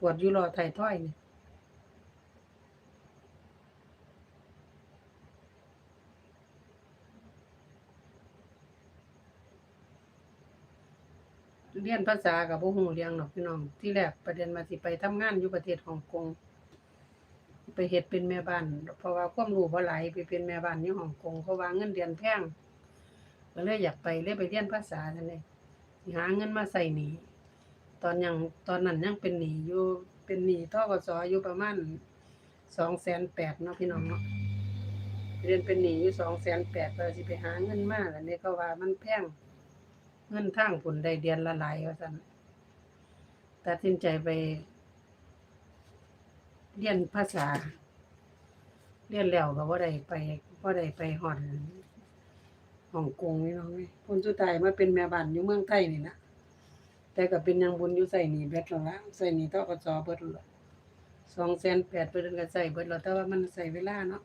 ປວດຢູ່ລໍ້ທ້າຍທອຍນີ້. ຮຽນພາສາກໍບໍ່ຮູ້ເລື່ອງດອກພີ່ນ້ອງ. ທີແລກປະເດັນວ່າຊິໄປທຳງານຢູ່ປະເທດຮ່ອງກົງ ໄປເຮັດເປັນແມ່ບ້ານ ເພາະວ່າຄວາມຮູ້ບໍ່ຫຼາຍ ໄປເປັນແມ່ບ້ານຢູ່ຮ່ອງກົງ ເຂົາວ່າເງິນເດືອນແພງ ກໍເລີຍຢາກໄປ ເລີຍໄປຮຽນພາສາຊັ້ນເດ້ ຊິຫາເງິນມາໃຊ້ໜີ້. ຕອນຍັງ ຕອນນັ້ນຍັງເປັນໜີ້ຢູ່ ເປັນໜີ້ ທກສ ຢູ່ປະມານສອງແສນແປດເນາະ ພີ່ນ້ອງເນາະ. ໄປຮຽນເປັນໜີ້ຢູ່ສອງແສນແປດ ວ່າຊິໄປຫາເງິນມາ ແລ້ວນີ້ເຂົາວ່າມັນແພງ ເງິນທາງພຸ້ນໄດ້ເດືອນລະຫຼາຍວ່າຊັ້ນ. ຕັດສິນໃຈໄປຮຽນພາສາ ຮຽນແລ້ວກໍບໍ່ໄດ້ໄປ ບໍ່ໄດ້ໄປຮອດຮ່ອງກົງນີ້ເນາະ. ຜົນສຸດທ້າຍມາເປັນແມ່ບ້ານຢູ່ເມືອງໄທນີ້ລະ ແຕ່ກໍເປັນຫຍັງບຸນຢູ່ ໃຊ້ໜີ້ເບິດແລ້ວລະ ໃຊ້ໜີ້ ທກສ ເບິດແລ້ວລະ ສອງແສນແປດ ເພິ່ນກໍໃຊ້ເບິດແລ້ວ ແຕ່ວ່າມັນໃຊ້ເວລາເນາະ.